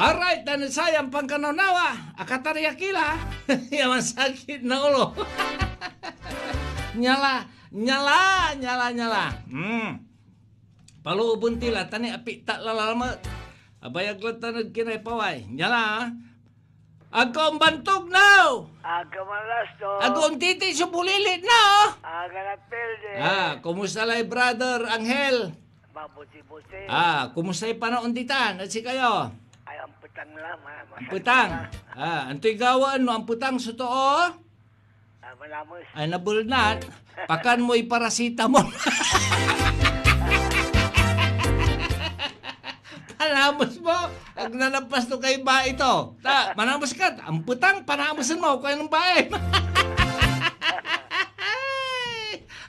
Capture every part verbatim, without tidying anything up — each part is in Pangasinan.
Alright, tan sayan pankanawnawa, akatarya ki la. Ya mansakit na ulo. Nyala, nyala, nyala, nyala. Hmm. Palooben ti la, tan apita la lamet. Abayag la tan ed kinay paway. Nyala, ah. Agko ombantog, no? Aga malas to. Agko ontiti so bulilit, no? Aga na pildi. Ah, kumusta lay brother Angel? Mabuti-buti. Ah, kumustay panaon ditan ed sikayo? Ay, ampetang la, ma-, masakit Ampetang. la. Ah, antoy gawaen no ampetang so too? Ah, manames. Ay, nabelnat. Pakan moy paracetamol. Panames mo. Ag nanapas to kay bae to. Ta, manames ka. Ampetang, panamusen mo. Kaya ng bae.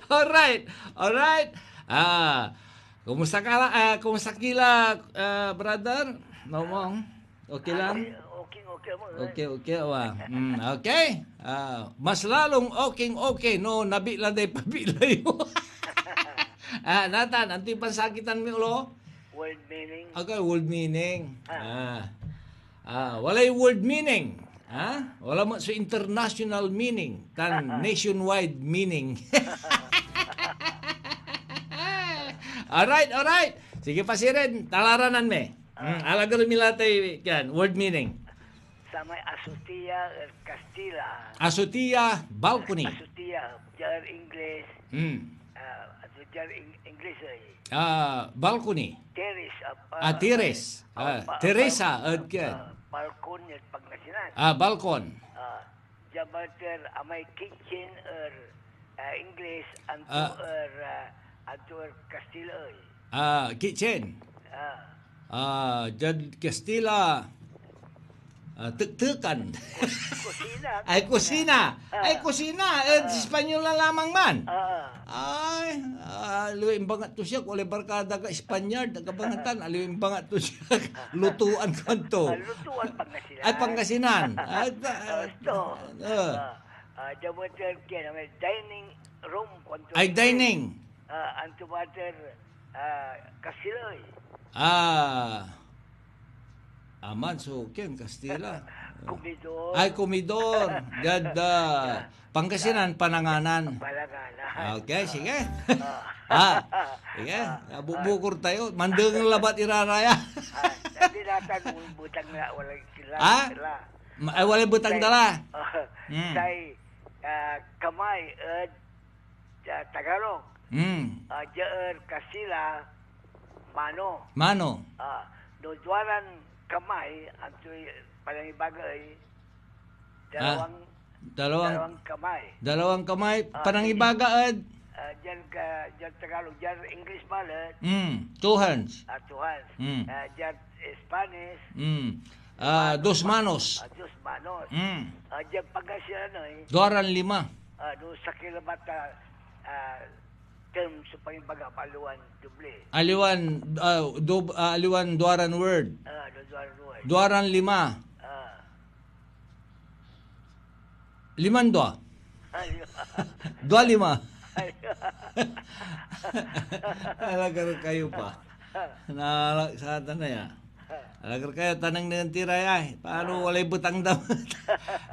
Alright. Alright. Ah, kumusta ka la-, ah, kumusta kila, ah, brother? Momong? Okay lang? Okay, okay, okay mo, eh. Okay, okay, wa. Mm, okay. Ah, mas lalong okay, okay, no, nabila day pabila yo. Ah, natan, antoy pansakitan mi ulo? World meaning. Okay, world meaning. Ah. Ah. Ah, walay world meaning. Ha? Wala mo so international meaning, tan nationwide meaning. Alright, alright. Sige pa sirin, talaranan mi. Hmm, alagar mi la tay, yan, word meaning. Samay azotea ed Kastila. Azotea, balcony. Azotea, diad Ingles. Hmm. Ah, azotea ed Ing-, Ingles, eh. Ah, balcony. Terrace, ah, Ah, ah, terrace. ah, Ah, pa-, teresa, balcon, ed kaya. ah, balcon ed Pangasinan. Ah, balcon. Ah, diad balter, amay kitchen er, ah, Ingles, anto Ah. er, ah, anto er Kastila, eh. Ah, kitchen. Ah. Ah, diad Kastila, ah, tektekan. Kusina. Ay, kusina. Ah. Ay, kusina. Eh, Ah. Espanyol na lamang man. Ah. Ay, ah, aliwa imbangat to siak, walay barkada ka Espanyard, agabangatan, aliwa imbangat to siak, lutuan kanto. Ah, lutuan Pangasinan. Ay, Pangasinan. Ay, ta-, Ah, ito. ah. Ah, ah, diad balter, kaya may dining room, kuanto Ay, rin. dining. Ah, anto balter, ah, Kastila, eh. Ah. Aman, so, ken Kastila. Komedor. Ay, komedor. Diad, ah, Pangasinan, pananganan. Pananganan. Okay, sige. Ah. Ah, sige. Ah, Ah, bu-, ah. bukor tayo. Mandengel labat iraraya. Ah, dati natan, butang na, walay sila, Ah? sila. Ma-, ay, walay butang Say, dala. ah, Hmm. say, ah, kamay, ed, ah, Tagalog. Hmm. Ah, diad Kastila, mano. Mano. Ah, no duaran kamay, antoy panangibaga ey, Ah, dalawang, dalawang, dalawang kamay. dalawang kamay, Ah, panangibaga ed? Ah, diad ka, diad Tagalog, diad English balet. Hmm, two hands. Ah, two hands. Hmm. Ah, diad Spanish. Hmm. Ah, dos manos. Ah, dos manos. Hmm. Ah, diad Pangasinan, eh. Duaran lima. Ah, no sakey labat a, ah, term so pangibaga, aliwan doble. Aliwan, ah, dob-, ah, aliwan duaran word. Ah, no duaran word. Duaran lima. Ah. Liman dua. Ay. Dua lima. Ay. Alagar kayo pa. Naalak sa atan na ya. Alagar kayo, tanengneng ti ra ya. Paano walay betang da met?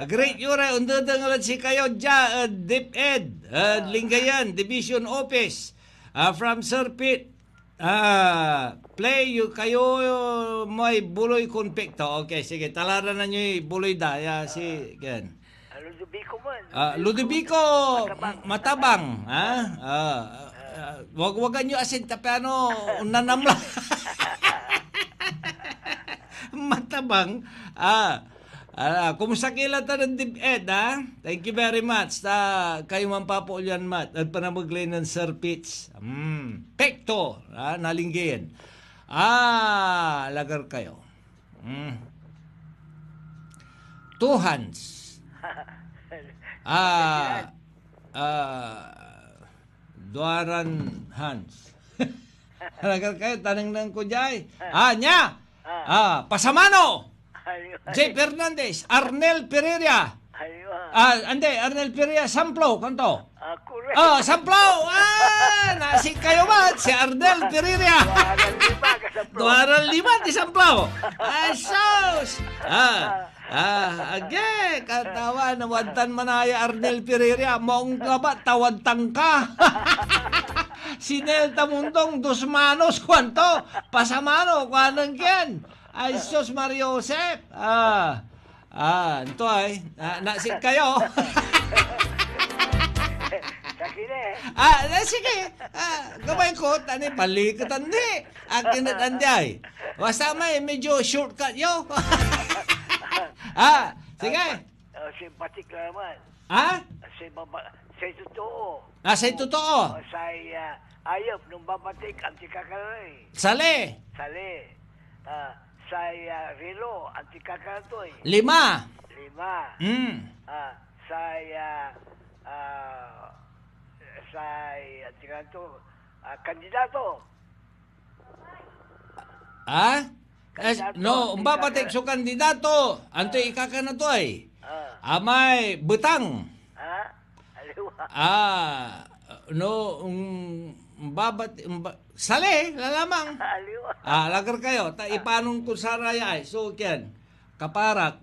Great, yo ra, ondedengel ed sikayo dia, ed DepEd, ed Lingayen, Division Office. Ah, from Sir Pete. Ah, play yo kayo may Buloy Konpekto. Okay, sige. Talaranan yoy Buloy da. Ya, si Ken. Ah, Ludovico man. Ah, Ludovico Matabang. Matabang, ha? Ah, ah, ah, wagwagan yo asin, ta piano, nanamla. Matabang. Ah, ah, kumusta kila ta nen DepEd, ha? Thank you very much. Ta kayo man, Papa Ulian Mat, ed panamegley nen Sir Pete. Hmm. Pekto, ah, nalinggen. Ah, alagar kayo. Hmm. Two hands. Ah, ah, duaran hands. Alagar kayo, tanengneng ko diay. Ah, nia! Ah. Ah, pasamano! Ayun. Jay Fernandez, Arnel Pereira. Ayun. Ah, ande, Arnel Pereira, Samplo, kanto? Ah, correct. Ah, Samplo! Ah, nasi kayo ba? Si Arnel Pereira. Duaran lima, ka Samplo. Duaran lima, ti Samplo. Ah, so, Ah, ah, agi, katawan, wadtan manaya Arnel Pereira, maong labat, tawadtan ka. Si Nel Tamundong, dos manos, kuanto, pasamano, kuanen kien. Ay, sus, Mario Joseph. Ah, ah, anto ay, ah, nasik kayo. Sakit eh. Ah, eh, sige. Ah, gabay ko, tani, paliketan di. Akin et andiay. Basta may medyo shortcut yo. Ah, sige. Ah, simpatik la naman. Ha? Say baba-, say totoo. Ah, say totoo. O say, ah, ayep, nung babatik, anti kakal eh. Sali. Sali. Ah, say, ah, relo, anti kakal to eh. Lima. Lima. Mm. Ah, say, ah, ah, say, anti kakal to, ah, kandidato. Ha? Eh, kandidato, no, umbabatik so kandidato. Antoy ikakana to ay? Ah. Amay betang. Ha? Aliwa. Ah, no, um, umbabat-, umba-, sali, lalamang. Aliwa. Ah, lagar kayo. Ta ipanon ko saraya ay. So, kyan, kaparak.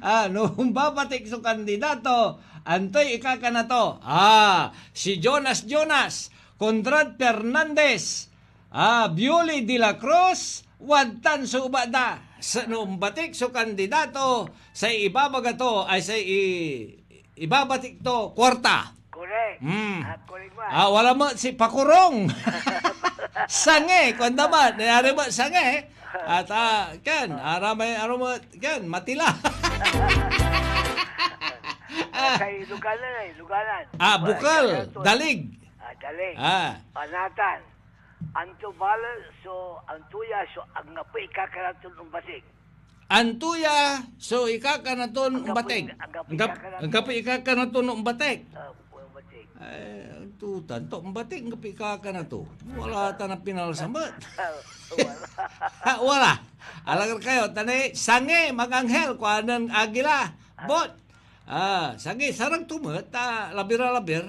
Ah, no, umbabatik so kandidato, antoy ikakana to? Ah, si Jonas Jonas, Conrad Fernandez, ah, Bioli de la Cruz, wadtan so ebat da. Sa no umbatik so kandidato, say ibabaga to ay say i-, ibabatik to, kuarta. Correct. Mm. Ah, correct, man. Ah, wala met si Pakurong. Sange, kuanda met. Nayari met, sange. At, ah, ken, aramay, aramay, ken, matila. Ah. Kay Luganan eh, Luganan. Ah, Bukal, Luganan to. Dalig. Ah, Dalig. Ah. Panatan. Anto balet so, anto ya so anggapoy ikakana ton ombatik? Anto ya so ikakana ton ombatik? Anggapoy, anggapoy Anggap-, ikakana ton anggapoy ikakana ton ombatik? Ah, ombatik. Ay, anto tan to, ombatik, anggapoy ikakana to. Wala ta na pinalsa met. Wala. Ha, wala. Alagar kayo, tani, sange, maganghel, kuanen agila. Bot. Ah, sagi, sarag to met, ta labir a labir.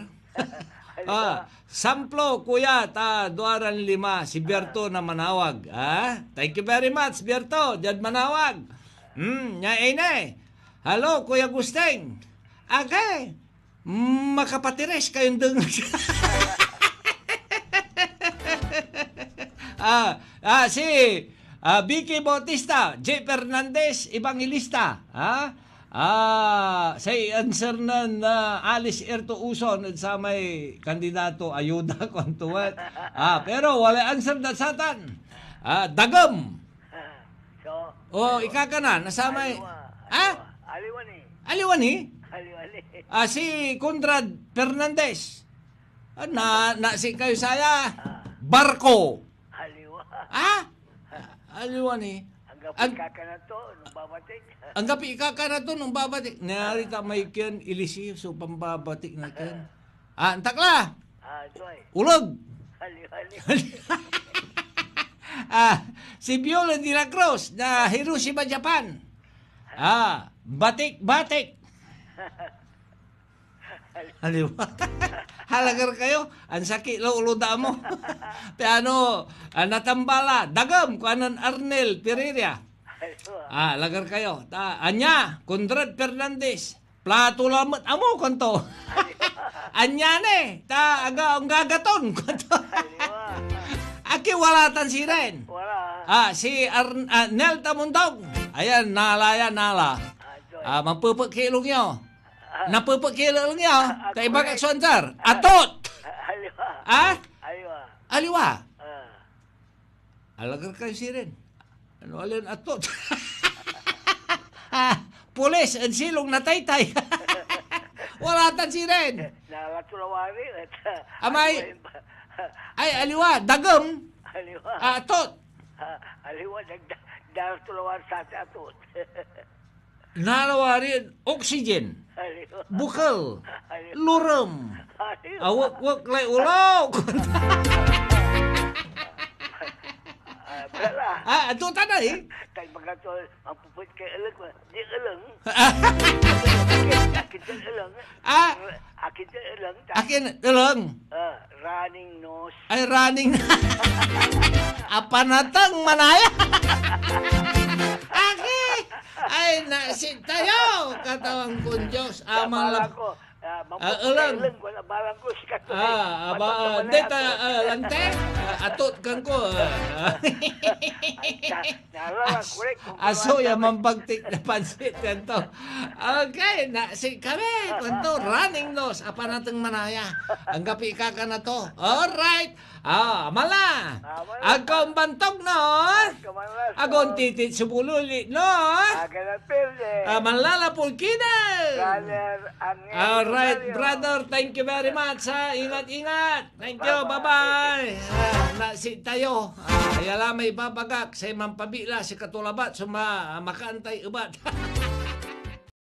Ah, samplo, kuya, ta duaran lima, si Berto na manawag. Ah, thank you very much, Berto, diad manawag. Hmm, nia ey ne. Hello, Kuya Gusting. Age, makapatires kayon dengeg. Ah, ah, si, ah, Vicky Bautista, Jay Fernandez, Evangelista, ah, ah, say answer nen, ah, Alice Erto Uson ed samay kandidato, ayuda, kuanto met. Ah, pero walay answer na satan. Ah, dagem. So, Oh, aliwa. Ikakana, na samay, Aliwa, ha? Aliwa. Aliwa ni? Aliwa ni? Aliwa ni. Ah, si Conrad Fernandez. Ah, na, na, si kayo saya. Ah. Barko. Aliwa. Ha? Aliwa ni? Anggapoy Ang- ikakana to, nung babatik. Anggapoy ikakana to, nung babatik. Nayari ta may ken, ilisi, so pambabatik na ken. Ah, antak la. Ah, Joy. Ulag. Aliwa ni? Ah, si Viola de la Cruz na Hiroshima, Japan. Ah, batik, batik. Aliwa. Halagar kayo, ang sakit lo ulo da mo. Piano, ah, natambala, dagem, kuanan Arnel Pereira. Aliwa. Ah, lagar kayo. Ta, anya, Conrad Fernandez. Plato lamet amo, kuanto. Anya ni, ta aga, anggagaton, kuanto. Aliwa. Aki wala tan siren. Wala. Ah, si Ar-, ah, Nel Tamundong. Ayan, nala yan, nala. Ah, Joy. Ah, mapepekilong yo. Ah. Napepekilong yo. Ah, ta ibagak correct. So answer. Ah. Atot. Ah, aliwa. Ah? Aliwa. Aliwa. Ah. Alagar kayo sirin. Ano, alin atot? Ah, pulis, ed silong na Taytay. Wala tan sirin. Nala to lawari, et, Amay. Aliwa yun ba? Ay, aliwa, dagem. Aliwa. Ah, atot. Ah, aliwa, dag-, dag-, dala to lawari sa atin atot. Nalawari ed oxygen, Aliwa. Bukel, Aliwa. Lurem, Aliwa. Awekwek lay ulo. Ah, bala. Ah, ato tanay. Tay baga to, ang puput kay elek, di eleng. Akin din eleng. Ah. Akin din eleng. Akin eleng. Ah, running nose. Ay, running. Apanatang manaya. Kon Dios, aman la. Balang ko, ah, mampapakaileng ko na balang ko, sikato, eh. Ah, aba, Matatama na deta, yan. Ah, lante, ah, atot kan ko, ah. Ay, ta-, nalaman As-, ko rin kung aso ano ya naman. Mampagtik na pansit kanto. Okay, na, si kami, kanto, running nose, apanateng manaya. Anggapi ka ka na to. Alright. Ah, mala. Ah, mala. Agko bantog, no? Agko mala, Agon so titit so bululi, no? Aga na perde. Ah, manlalapol kina. Brother Angel Alright, Rosario. Brother. Thank you very much, ha. Ingat, ingat. Thank you. Bye-bye. Bye-bye. Ah, na si tayo. Ah, yala may babagak. Say mampabila, si Katulabat, so ma-, makaantay ebat.